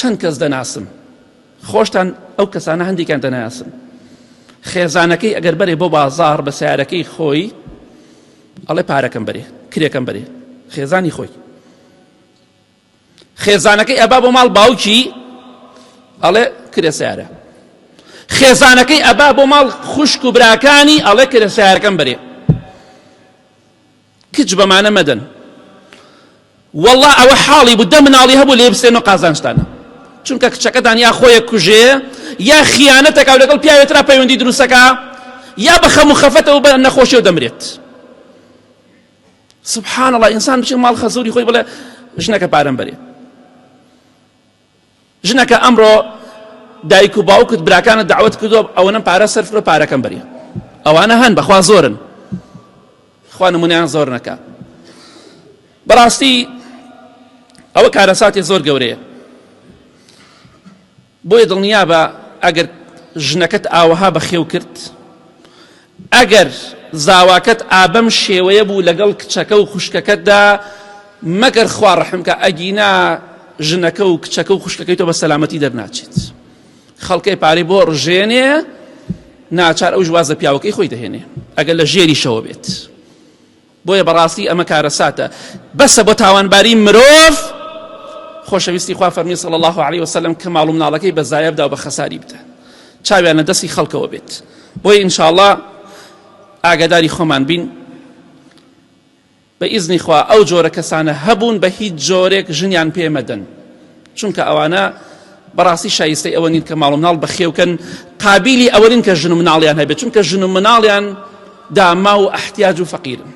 چەند کەس دەناسم خۆشتان ئەو کەسانە هەندێکیان دەناسن خێزانەکەی ئەگەر بەرێ بۆ بازاڕ بە سیارەکەی خۆی ئەڵێ پارەکەم بەرێ کرێکەم بەرێ خێزانی خۆی خێزانەکەی ئەبا بۆ ماڵ باوکی ئەڵێ کرێ سیارە خێزانەکەی ئەبا بۆ ماڵ خوشک و براکانی ئەڵێ کرێ سیارەکەم بەرێ کچ بەمانە مەدەن واللە ئەوە حاڵی بوو دە مناڵی هەبوو لێ بسێن و قازانجتانە چونکە کچەکەتان یا خۆیە کوژێ یا خیانەتەکە و لەگەڵ پیاوێترا پەیوەندی دروستەکە یا بە خەم و خەفەتەوە بە نەخۆشیەوە دەمرێت سبحان الله ئینسان بچێ ماڵ خەزوری خۆی بڵێ ژنەکە پارەم بەرێ ژنەکە ئەمڕۆ دایک و باوکت براکانت داوت کردو ئەوەنەم پارە سەرف کردو پارەکەم بەری ئەوانە هەن بەخوا زۆرن خوا نمونیان زۆر نەکا بەڕاستی ئەوە کارەساتی زۆر گەورەیە بۆیە دڵنیابە ئەگەر ژنەکەت ئاوەها بەخێو کرد ئەگەر زاواکەت ئابەم شێوەیە بوو لەگەڵ کچەکە و خوشکەکەتدا مەگەر خوا ڕەحم کە ئەگینا ژنەکە و کچەکە و خوشکەکەی تۆ بە سەلامەتی دەرناچێت خەڵکەی پارەی بۆ ڕژێنێ ناچار ئەو ژوازە پیاوەکەی خۆی دەهێنێ ئەگەر لە ژێریشەوە بێت بۆیە بەڕاستی ئەمە کارەساتە بەسە بۆ تاوانباری مرۆڤ خۆشەویستی خوا فەرمی صلی الله علیه وسلم کە ماڵ و مناڵەکەی بە زایە بدا و بە خەساری بدە چاویان لە دەستی خەڵکەوە بێت بۆیە ئینشاءاللە ئاگاداری خۆمان بین بە ئیزنی خوا ئەو جۆرە کەسانە هەبوون بە هیچ جۆرێک ژنیان پێ مەدەن چونکە ئەوانە بەڕاستی شایستەی ئەوە نین کە ماڵ و مناڵ بەخێوکەن قابیلی ئەوە نین کە ژن و مناڵیان هەبێت چونکە ژن و مناڵیان داما و ئەحتیاج و فەقیرن.